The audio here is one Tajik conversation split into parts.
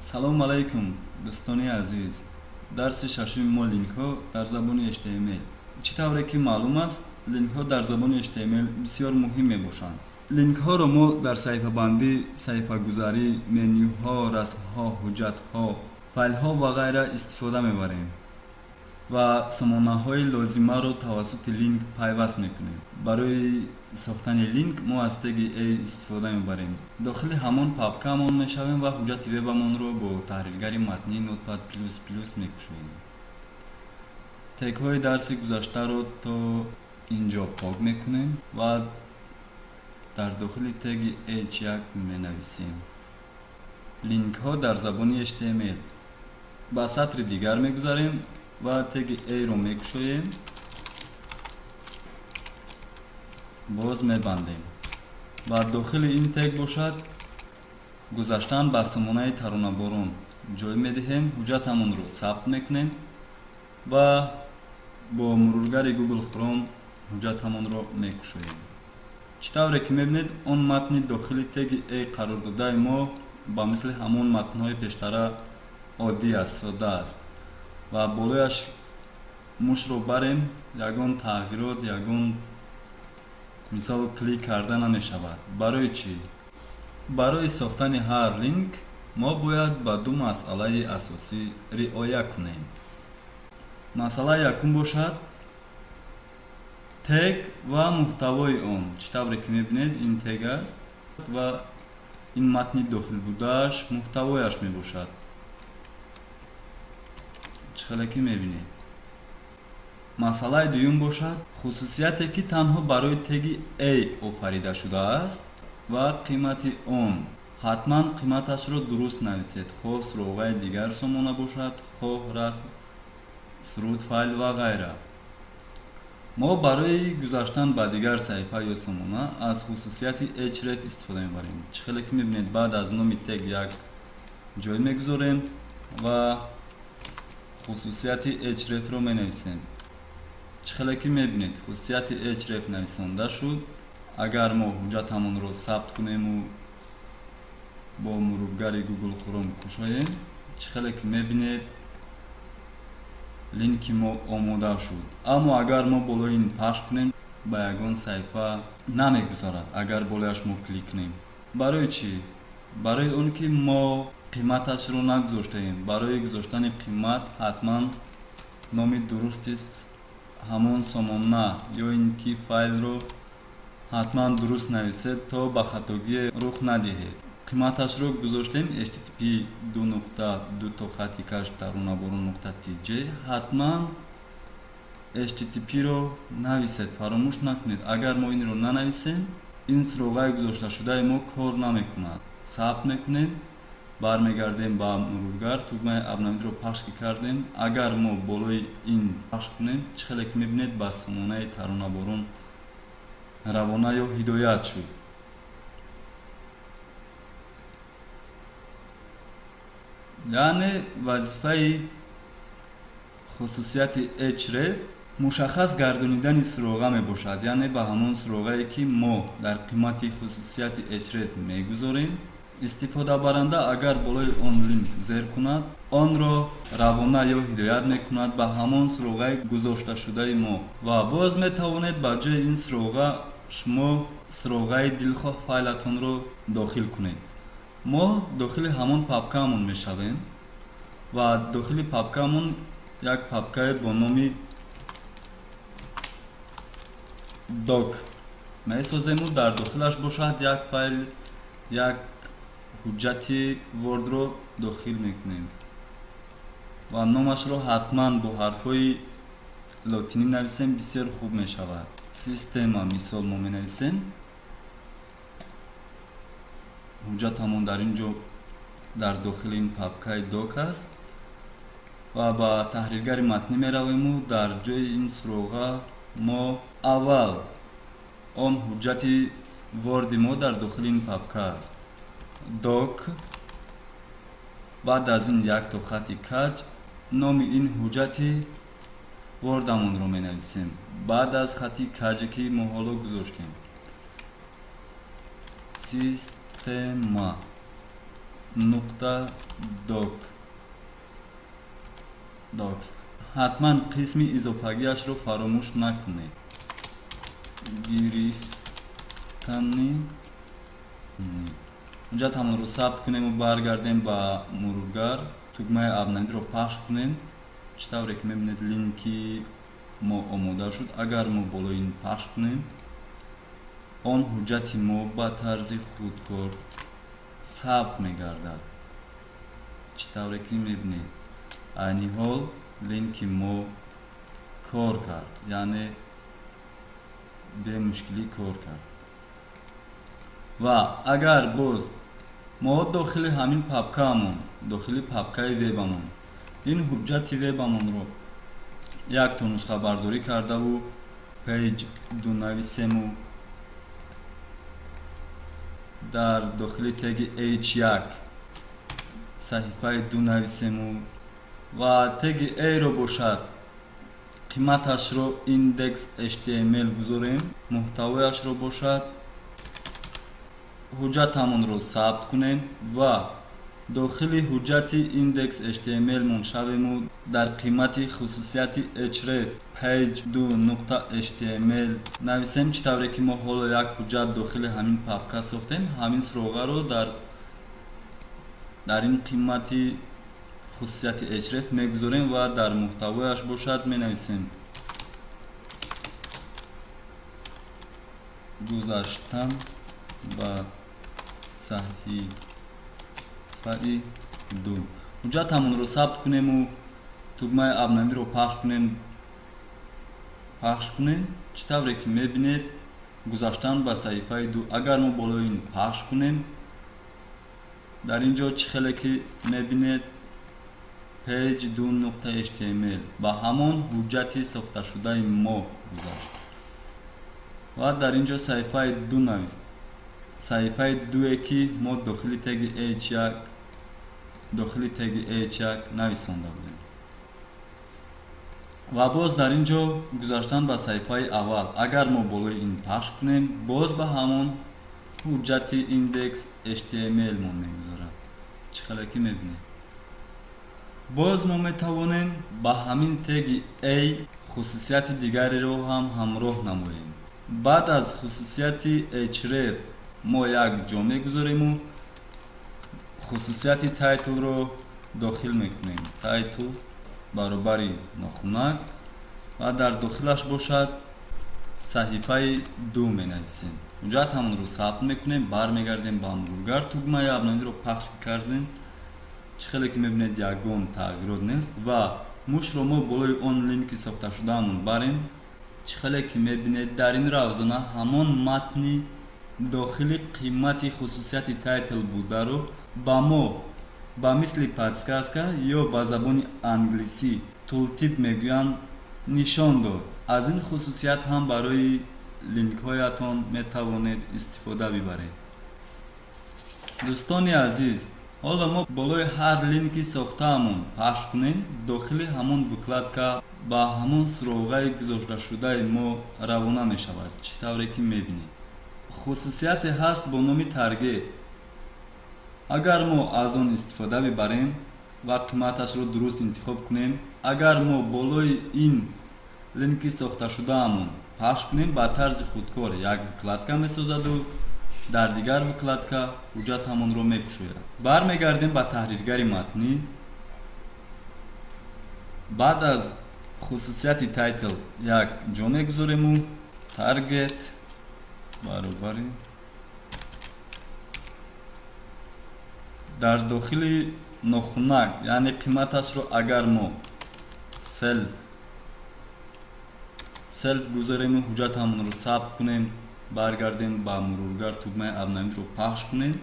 Салому алайкум, дӯстони азиз. Дарси шашуми мо: линкҳо дар забони HTML. Чӣ тавре ки маълум аст, линкҳо дар забони HTML бисёр муҳим мебошанд. Линкҳоро мо дар саҳифабандӣ, саҳифагузарӣ, менюҳо, расмҳо, ҳуҷҷатҳо, файлҳо ва ғайра истифода мебарем ва сомонаҳои лозимаро тавассути линк пайваст мекунем. Барои сохтани линк мо аз теги a истифода мебарем. Дохили ҳамон папкаамон мешавем ва ҳуҷҷати вебамонро бо таҳриргари матнии Notepad++ мекушоем. Тегҳои дарси гузаштаро то инҷо пок мекунем ва дар дохили теги h1 менависем: «Линкҳо дар забони HTML». Ба сатри дигар мегузарем ва теги a-ро мекушоем, боз мебандем ва дохили ин тег бошад «Гузаштан ба сомонаи Таронаборон» ҷой медиҳем. Ҳуҷҷатамонро сабт мекунем ва бо мурургари Google Chrome ҳуҷҷатамонро мекушоем. Чӣ тавре ки мебинед, он матни дохили теги a қарордодаи мо ба мисли ҳамон матнҳои пештара оддӣ аст, содда аст ва болояш мушро барем, ягон тағйирот, ягон мисол клик карда намешавад. Барои чӣ? Барои сохтани ҳар линк мо бояд ба ду масъалаи асосӣ риоя кунем. Масъалаи якум бошад тег ва муҳтавои он. Чӣ тавре ки мебинед, ин тег аст ва ин матни дохил будааш муҳтавояш мебошад. Чӣ хеле ки мебинед, масъалаи дуюм бошад хусусияте, ки танҳо барои теги a офарида шудааст, ва қимати он. Ҳатман қиматашро дуруст нависед, хоҳ суроғаи дигар сомона бошад, хоҳ расм, суруд, файл ва ғайра. Мо барои гузаштан ба дигар саҳифа ё сомона аз хусусияти href истифода мебарем. Чӣ хеле ки мебинед, баъд аз номи тег як ҷой мегузорем ва хусусияти href-ро менависем. Чӣ хеле ки мебинед, хусусияти href нависонда шуд. Агар мо ҳуҷҷатамонро сабт кунему бо мурургари Google Chrome кушоем, чӣ хеле ки мебинед, линки мо омода шуд. Аммо агар мо болои ин пахш кунем, ба ягон саҳифа намегузарад, агар болояш мо клик кунем. Барои чӣ? Барои он ки мо қиматашро нагузоштаем. Барои гузоштани қимат ҳатман номи дурусти ҳамон сомона ё ин ки файлро ҳатман дуруст нависед, то ба хатогие рух надиҳед. Қиматашро гузоштем: http://taronaboron.tj. Ҳатман http-ро нависед, фаромӯш накунед. Агар мо инро нанависем, ин суроғаи гузошташудаи мо кор намекунад. Сабт мекунем, бармегардем ба мурургар, тугмаи «Обновить»-ро пахш ки кардем, агар мо болои ин пахш кунем, чӣ хеле ки мебинед, ба сомонаи Таронаборон равона ё ҳидоят шуд. Яъне вазифаи хусусияти href мушаххас гардонидани суроға мебошад, яъне ба ҳамон суроғае, ки мо дар қимати хусусияти href мегузорем, истифодабаранда агар болои он линк зер кунад, онро равона ё ҳидоят мекунад ба ҳамон суроғаи гузошташудаи мо. Ва боз метавонед ба ҷои ин суроға шумо суроғаи дилхоҳ файлатонро дохил кунед. Мо дохили ҳамон папкаамон мешавем ва дохили папкаамон як папкае бо номи doc месозему дар дохилаш бошад як файл, як ҳуҷҷати Word-ро дохил мекунем ва номашро ҳатман бо ҳарфҳои лотинӣ нависем, бисёр хуб мешавад. Система, мисол, мо менависем. Ҳуҷҷатамон дар ин ҷо дар дохили ин папкаи doc аст ва ба таҳриргари матнӣ меравему дар ҷои ин суроға мо аввал он ҳуҷҷати Word-и мо дар дохили ин папка аст, doc, баъд аз ин якто хати каҷ, номи ин ҳуҷҷати Word-амонро менависем. Баъд аз хати каҷе, ки мо ҳоло гузоштем, система. Нуқта docx. Ҳатман қисми изофагиашро фаромӯш накунед. Гирифтани ҳуҷҷатамонро сабт кунему баргардем ба мурургар, тугмаи «Обновить» ро пахш кунем. Чӣ тавре ки мебинед, линки мо омода шуд. Агар мо болои ин пахш кунем, он ҳуҷҷати мо ба тарзи худкор сабт мегардад. Чӣ тавре ки мебинед, айни ҳол линки мо кор кард, яъне бемушкилӣ кор кард. Ва агар боз мо дохили ҳамин папкаамон, дохили папкаи вебамон, ин ҳуҷҷати вебамонро якто нусхабардорӣ кардаву page 2 нависему дар дохили теги h1 саҳифаи 2 нависему ва теги a-ро бошад, қиматашро index html гузорем, муҳтавояшро бошад, ҳуҷҷатамонро сабт кунем ва дохили ҳуҷҷати index html мон шавему дар қимати хусусияти href page 2.html нависем. Чӣ тавре ки мо ҳоло як ҳуҷҷат дохили ҳамин папка сохтем, ҳамин суроғаро дар ин қимати хусусияти href мегузорем ва дар муҳтавояш бошад, менависем «Гузаштан ба саҳифаи 2». Ҳуҷҷатамонро сабт кунему тугмаи «Обновить» ро пахш кунем. Чӣ тавре ки мебинед, «Гузаштан ба саҳифаи 2». Агар мо болои ин пахш кунем, дар ин ҷо, чӣ хеле ки мебинед, page 2.html ба ҳамон ҳуҷҷати сохташудаи мо гузашт ва дар ин ҷо саҳифаи 2 навис, саҳифаи дуе, ки мо дохили теги h1, дохили теги h1 нависонда будем. Ва боз дар ин ҷо «Гузаштан ба саҳифаи аввал». Агар мо болои ин пахш кунем, боз ба ҳамон ҳуҷҷати index html мон мегузарад. Чӣ хеле ки мебинед, боз мо метавонем ба ҳамин теги a хусусияти дигареро ҳам ҳамроҳ намоем. Баъд аз хусусияти href мо як ҷо мегузорему хусусияти title ро дохил мекунем. Title баробари нохунак ва дар дохилаш бошад, саҳифаи 2 менависем. Ҳуҷҷатамонро сабт мекунем, бармегардем ба мурургар, тугмаи «Обновить» ро пахш кардем. Чӣ хеле ки мебинед, ягон тағйирот нест. Ва мушро мо болои он линки сохташудаамон барем. Чӣ хеле ки мебинед, дар ин равзана ҳамон матни дохили қимати хусусияти title бударо ба мо ба мисли подсказка ё ба забони англисӣ tooltip мегӯянд, нишон дод. Аз ин хусусият ҳам барои линкҳоятон метавонед истифода бибаред. Дӯстони азиз, ҳоло мо болои ҳар линки сохтаамон пахш кунем, дохили ҳамон вкладка ба ҳамон суроғаи гузошташудаи мо равона мешавад. Чӣ тавре ки мебинед, хусусияте ҳаст бо номи target. Агар мо аз он истифода бибарем ва қиматашро дуруст интихоб кунем, агар мо болои ин линки сохташудаамон пахш кунем, ба тарзи худкор як вкладка месозаду дар дигар вкладка ҳуҷҷатамонро мекушояд. Бармегардем ба таҳриргари матнӣ. Баъд аз хусусияти title як ҷо мегузорему target баробари, дар дохили нохунак, яъне қиматашро агар мо self гузорему ҳуҷҷатамонро сабт кунем, баргардем ба мурургар, тугмаи «Обновить» ро пахш кунем.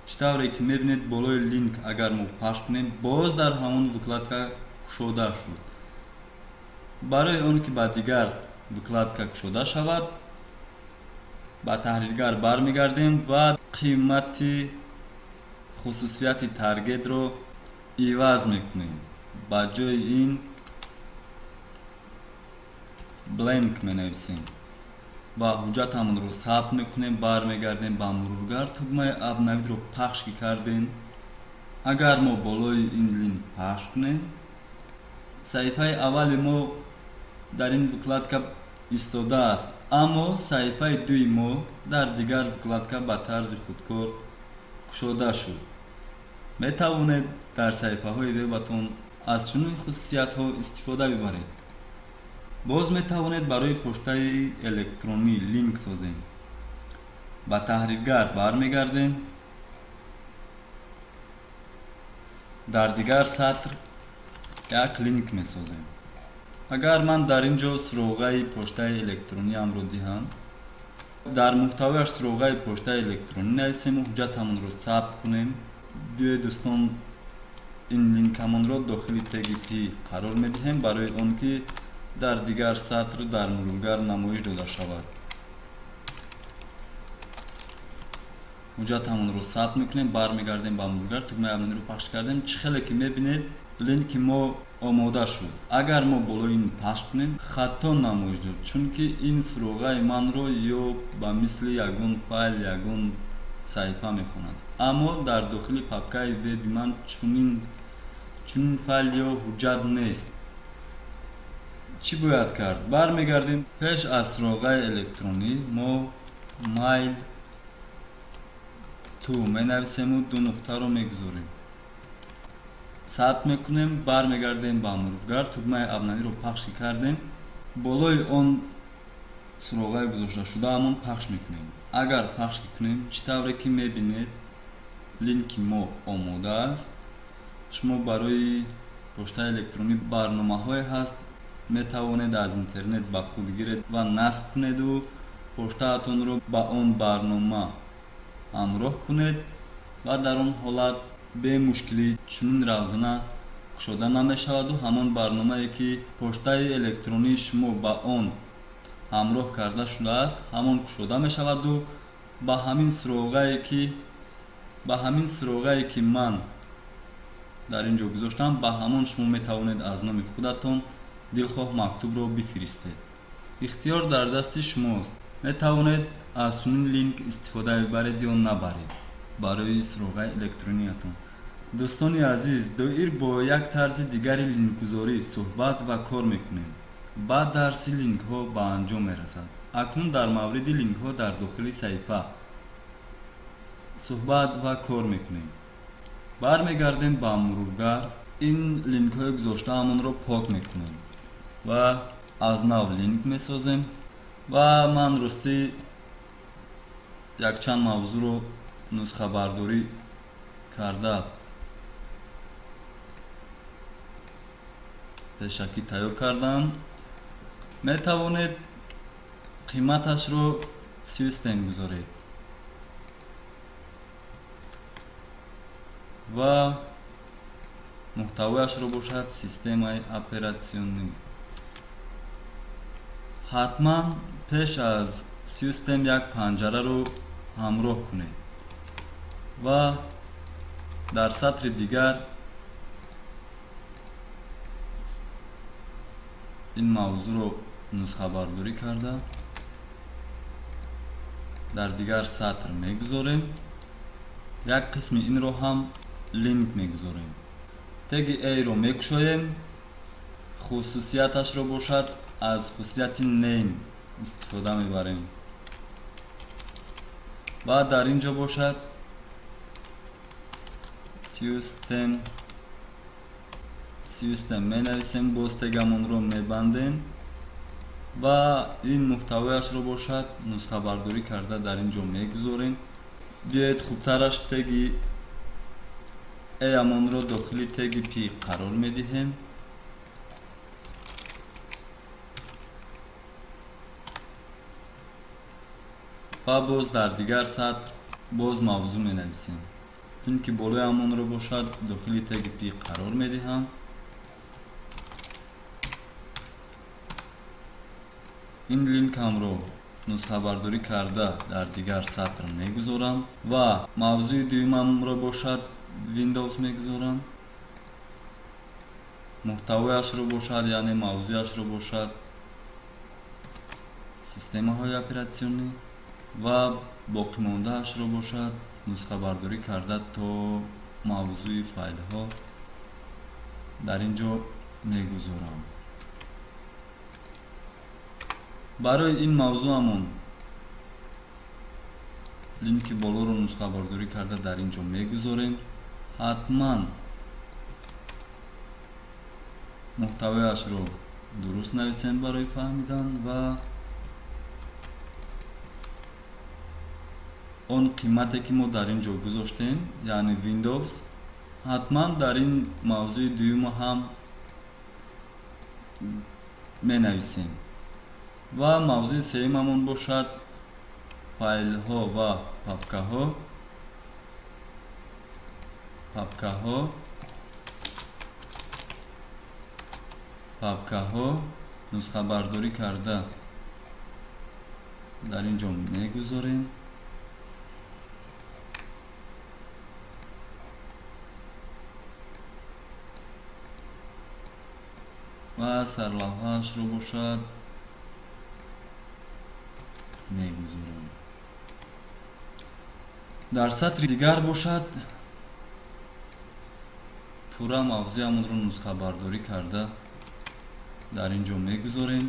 Чӣ тавре ки мебинед, болои линк агар мо пахш кунем, боз дар ҳамон вкладка кушода шуд. Барои он ки ба дигар вкладка кушода шавад, ба таҳриргар бармегардем ва қимати хусусияти target ро иваз мекунем. Ба ҷои ин blank менависем ва ҳуҷҷатамонро сабт мекунем. Бармегардем ба мурургар, тугмаи «Обновить» ро пахш ки кардем. Агар мо болои ин линк пахш кунем, саҳифаи аввали мо дар ин вкладка истодааст, аммо саҳифаи дуи мо дар дигар вкладка ба тарзи худкор кушода шуд. Метавонед дар саҳифаҳои вебатон аз чунин хусусиятҳо истифода бибаред. Боз метавонед барои поштаи электронӣ линк созем. Ба таҳриргар бармегардем, дар дигар сатр як линк месозем. Агар ман дар ин ҷо суроғаи поштаи электрониамро диҳам, дар муҳтавояш суроғаи поштаи электронӣ нависему ҳуҷҷатамонро сабт кунем. Биёед, дӯстон, ин линкамонро дохили теги p қарор медиҳем, барои он ки дар дигар сатр дар мурургар намоиш дода шавад. Ҳуҷҷатамонро сабт мекунем, бармегардем ба мурургар, тугмаи обновить ро пахш кардем. Чӣ хеле ки мебинед, линки мо омода шуд. Агар мо болои ин пахш кунем, хато намоиш дод, чунки ин суроғаи манро ё ба мисли ягон файл, ягон саҳифа мехонад, аммо дар дохили папкаи веби ман чунин файл ё ҳуҷҷат нест. Чӣ бояд кард? Бармегардем, пеш аз суроғаи электронӣ мо mailto менависему ду нуқтаро мегузорем. Сабт мекунем, бармегардем ба мурургар, тугмаи обновить ро пахш кардем, болои он суроғаи гузошташудаамон пахш мекунем. Агар пахш кунем, чӣ тавре ки мебинед, линки мо омода аст. Шумо барои поштаи электронӣ барномаҳое ҳаст, метавонед аз интернет ба худ гиред ва насб кунеду поштаатонро ба он барнома ҳамроҳ кунед ва дар он ҳолат бемушкилӣ чунин равзана кушода намешаваду ҳамон барномае, ки поштаи электронии шумо ба он ҳамроҳ карда шудааст, ҳамон кушода мешаваду ба ҳамин суроғае, ки ман дар ин ҷо гузоштам, ба ҳамон шумо метавонед аз номи худатон дилхоҳ мактубро бифиристед. Ихтиёр дар дасти шумост, метавонед аз чунин линк истифода бибаред ё набаред барои суроғаи электрониятон. Дӯстони азиз, доир бо як тарзи дигари линкгузорӣ суҳбат ва кор мекунем. Баъд дарси линкҳо ба анҷом мерасад. Акнун дар мавриди линкҳо дар дохили саҳифа суҳбат ва кор мекунем. Бармегардем ба мурургар, ин линкҳои гузоштаамонро пок мекунем ва аз нав линк месозем. Ва ман ростӣ якчанд мавзӯъро нусхабардорӣ карда пешакӣ тайёр кардам. Метавонед қиматашро system гузоред ва муҳтавояшро бошад системаи оператсионӣ. Ҳатман пеш аз system як панҷараро ҳамроҳ кунед ва дар сатри дигар ин мавзӯъро нусхабардорӣ карда дар дигар сатр мегузорем. Як қисми инро ҳам линк мегузорем. Теги a-ро мекушоем, хусусияташро бошад аз хусусияти name истифода мебарем ва дар ин ҷо бошад system менависем, боз тегамонро мебандем ва ин муҳтавояшро бошад нусхабардорӣ карда дар ин ҷо мегузорем. Биёед, хубтараш теги a-амонро дохили теги p қарор медиҳем. Ва боз дар дигар сатр боз мавзӯъ менависем. Линки болои ҳамонро бошад дохили теги p қарор медиҳам. Ин линкамро нусхабардорӣ карда дар дигар сатр мегузорам ва мавзӯи дуюмамро бошад Windows мегузорам. Муҳтавояшро бошад, яъне мавзӯяшро бошад системаҳои оператсионӣ ва боқимондаашро бошад нусхабардорӣ карда то Мавзӯи файлҳо дар ин ҷо мегузорам. Барои ин мавзӯамон линки болоро нусхабардорӣ карда дар ин ҷо мегузорем. Ҳатман муҳтавояшро дуруст нависем барои фаҳмидан ва он қимате, ки мо дар ин ҷо гузоштем, яъне Windows, ҳатман дар ин мавзӯи дуюма ҳам менависем. Ва мавзӯи сеюмамон бошад файлҳо ва папкаҳо нусхабардорӣ карда дар ин ҷо мегузорем. Ва сарлавҳаашро бошад мегузорем. Дар сатри дигар бошад пурра мавзӯамонро нусхабардорӣ карда дар ин ҷо мегузорем.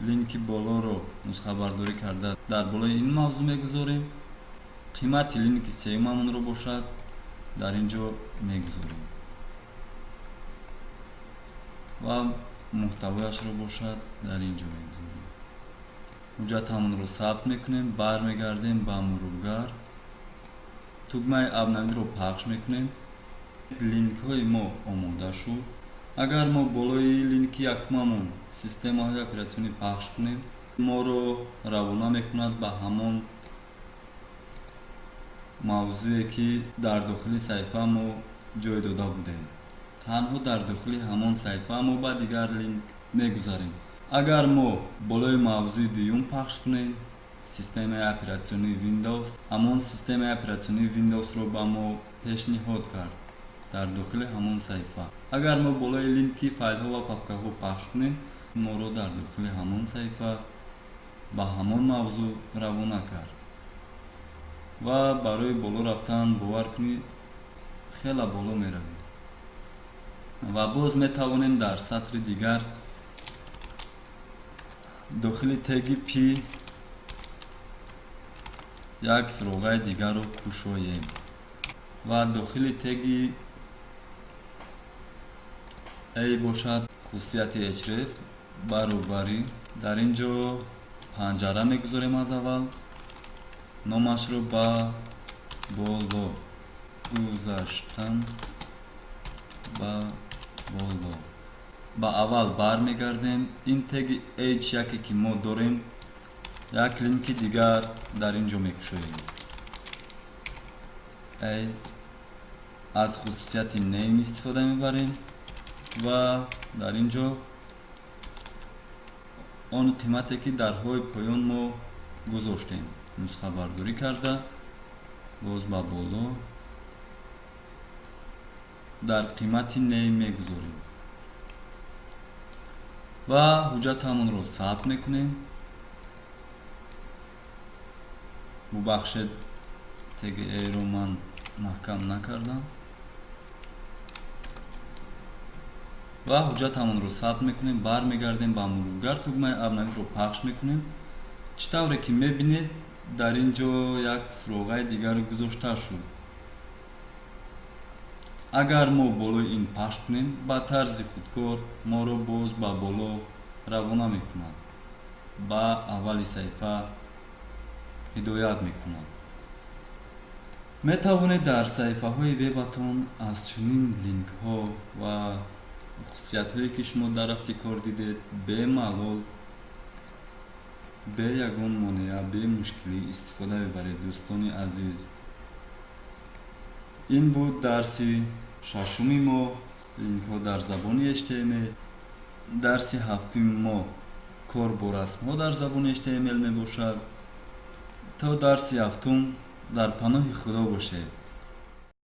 Линки болоро нусхабардорӣ карда дар болои ин мавзӯъ мегузорем. Қимати линки сеюмамонро бошад дар ин ҷо мегузорем ва муҳтавояшро бошад дар ин ҷо мегузорем. Ҳуҷҷатамонро сабт мекунем, бармегардем ба мурургар, тугмаи обновить ро пахш мекунем. Линкҳои мо омода шуд. Агар мо болои линки якумамон, системаҳои оператсионӣ, пахш кунем, моро равона мекунад ба ҳамон мавзӯе, ки дар дохили саҳифа мо ҷой дода будем. Танҳо дар дохили ҳамон саҳифа мо ба дигар линк мегузарем. Агар мо болои мавзӯи дуюм пахш кунем, системаи оператсионии Windows, ҳамон системаи оператсионии Windows-ро ба мо пешниҳод кард дар дохили ҳамон саҳифа. Агар мо болои линки файлҳо ва папкаҳо пахш кунем, моро дар дохили ҳамон саҳифа ба ҳамон мавзӯъ равона кард. Ва барои боло рафтан, бовар кунӣ, хеле боло меравем. Ва боз метавонем дар сатри дигар дохили теги p як суроғаи дигарро кушоем ва дохили теги a бошад хусусияти href баробари, дар ин ҷо панҷара мегузорем. Аз аввал номашро ба боло гузаштан, ба боло, ба аввал бармегардем. Ин теги h1, ки мо дорем, як линки дигар дар ин ҷо мекушоем. A, аз хусусияти name истифода мебарем ва дар ин ҷо он қимате, ки дар ҳои поён мо гузоштем, нусхабардорӣ карда боз ба боло дар қимати name мегузорем ва ҳуҷҷатамонро сабт мекунем. Бубахшед, теги a-ро ман маҳкам накардам. Ва ҳуҷҷатамонро сабт мекунем, бармегардем ба мурургар, тугмаи обновить ро пахш мекунем. Чӣ тавре ки мебинед, дар ин ҷо як суроғаи дигар гузошта шуд. Агар мо болои ин пахш кунем, ба тарзи худкор моро боз ба боло равона мекунад, ба аввали саҳифа ҳидоят мекунад. Метавонед дар саҳифаҳои вебатон аз чунин линкҳо ва хусусиятҳое, ки шумо дар рафти кор дидед, бемалол, бе ягон монеа, бемушкилӣ истифода бибаред. Дӯстони азиз, ин буд дарси шашуми мо, линкҳо дар забони HTML. Дарси ҳафтуми мо кор бо расмҳо дар забони HTML мебошад. То дарси ҳафтум дар паноҳи Худо бошед.